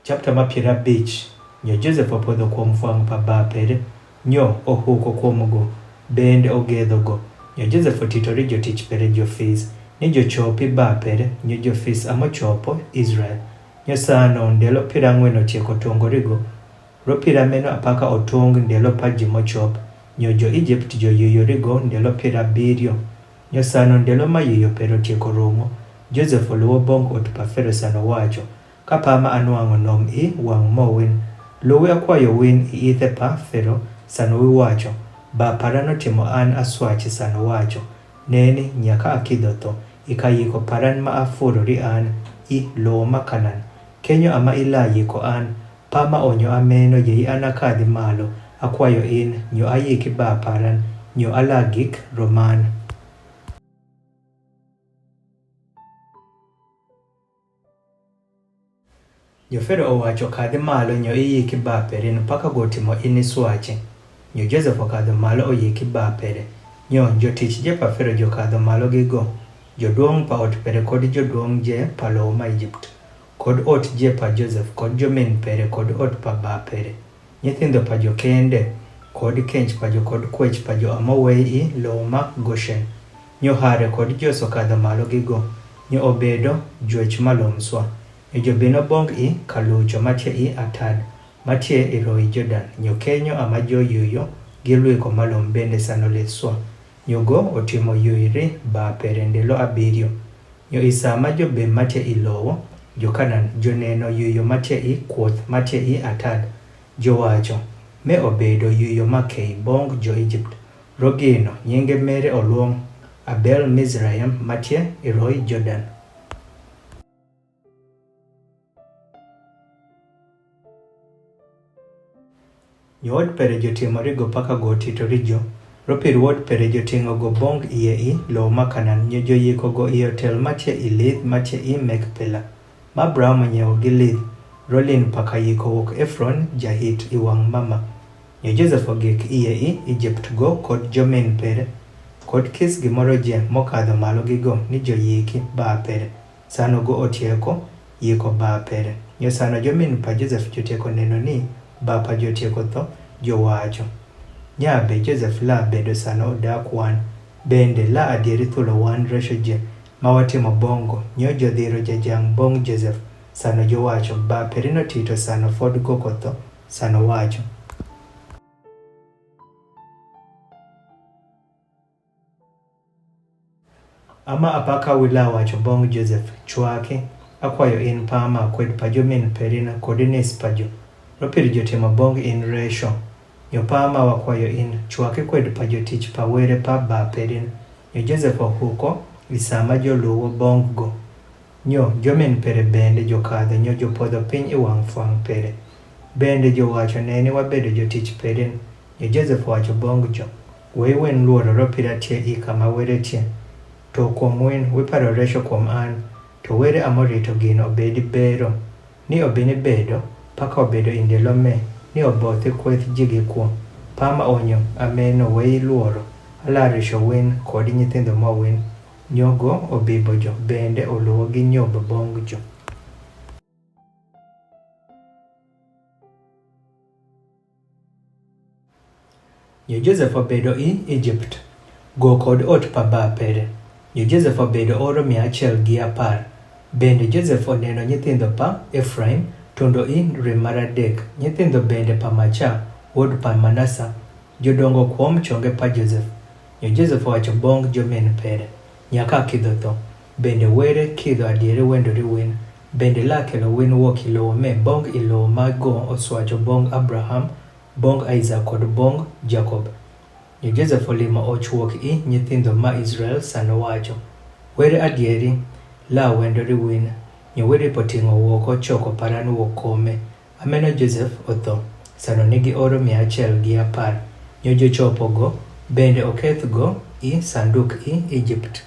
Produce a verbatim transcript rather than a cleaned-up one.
Chapter ma piero abich. Nyo Josef opodho kuom fwang' pa baa pere, nyo ohuko kuom go, bende ogedho go. Nyo Josef otito ri jotich pere jo-Fis ni jochopi baa pere, nyo jo-Fis amo chopo Israel. Nyo sano ndelo piero ang'wen otieko tongo rigo, ro piero ameno apaka otong ndelo pa ji mochop, nyo jo-Ijipt joyuyo rigo ndelo piero abiriyo. Nyo sano ndelo ma yuyo pere otieko rumo, Josef oluwo bong' ot pa Fero sano wacho, ka pa ma anwang'o nom i wang' mo win. Luwi akwayo win i ithe pa Fero sano wiwacho, baa paran otimo an aswachi sano wacho, neni, nyaka akidho tho, ika yiko paran ma afuro ri an i lowo ma Kanan. Kenyo ama ila yiko an, pa ma onyo ameno yei an akadhi malo, akwayo in, nyo ayiki baa paran, nyo ala gik roman. Nyo Fero owacho, kadhi malo nyo iyiki baa pere, mpaka gotimo in iswachi. Nyo Josef okadho malo oyiki baa pere. Nyo jotich je pa Fero jokadho malo gi go, joduong' pa ot pere kod joduong' je pa lowo ma Ijipt, kod ot je pa Josef, kod jomin pere, kod ot pa baa pere. Nyithindo pa jo kende, kod kench pa jo, kod kwech pa jo amo wei i lowo ma Goshen. Nyo hare kod joso kadho malo gi go, nyo obedo jwech malom swa. Nyo jobino bong' i kalucho matie i Atad, matie i roi Jordan. Nyo kenyo ama joyuyo gi lwiko malom bende sano lith swa. Nyo go otimo yuyri baa pere ndelo abiriyo. Nyo i sama jobim matie i lowo, jo-Kanan joneno yuyo matie i kuoth matie i Atad, jowacho, me obedo yuyo makei bong' jo-Ijipt. Rogino nyinge mere oluong' Abel Mizraim matie i roi Jordan. Nyo wod pere jotimo rigo paka gotito rijo, ro pir wod pere joting'o go bong' iye i lowo ma Kanan, nyo joyiko go i otel matie i lith matie i Mekpela, ma Abraham onyewo gi lith, ro lin paka yiko wuok Efron ja-Hit i wang' Mama. Nyo Josef ogik iye i Ijipt go kod jomin pere, kod kis gimoro je mokadho malo gi go ni joyiki baa pere. Sano go otieko yiko baa pere. Nyo sano jomin pa Josef jotieko neno ni baa pa jotieko tho, jowacho, nyabe Josef la bedo sano odak wan, bende la adieri thulo wan resho je ma watimo bong' go. Nyo jodhiro jajang' bong' Josef sano jowacho, baa peri notito sano fod goko tho, sano wacho. Ama apaka wila wacho bong' Josef, chwaki, akwayo in pa ma kwed pa jomin perin kod nis pa jo, ro pir jotimo bong' in resho. Nyo pa ma wakwayo in, chwaki kwed pa jotich pa were pa baa perin. Nyo Josef ohuko i sama joluwo bong' go. Nyo jomin pere bende jokadho nyo jopodho piny i wang' fwang' pere. Bende jowacho, neni, wabedo jotich perin. Nyo Josef owacho bong' jo, wei win luoro ro pir atie i kama were tie. To kuom win, wiparo resho kuom an, to were amo rito gino obedi bero, ni obini bedo, paka obedo i ndelo me, ni obothi kweth ji gi kwo, pa ma onyo ameno wei luoro, ala risho win kod nyithindo ma win. Nyo go obibo jo, bende oluwo gi nyob bong' jo. Nyo Josef obedo i Ijipt, go kod ot pa baa pere. Nyo Josef obedo oro mia achiel gi apar. Bende Josef oneno nyithindo pa Efraim, tundo i rem mar adek, nyithindo bende pa Macha, wuod pa Manasa, jodongo kuom chonge pa Josef. Nyo Josef owacho bong' jomin pere, nyaka akidho tho. Bende were kidho adieri wendori win, bende la kelo win wuok i lowo me bong' i lowo ma go oswacho bong' Abraham, bong' Isaac kod bong' Jakob. Nyo Josef olimo och wuok i nyithindo ma Israel sano wacho, were adieri, la wendori win. Nyo were poting'o wuok ochoko paran wuok kuome. Ameno Josef otho, sano nigi oro mia achiel gi apar. Nyo jochopo go, bende oketh go i sanduk i Ijipt.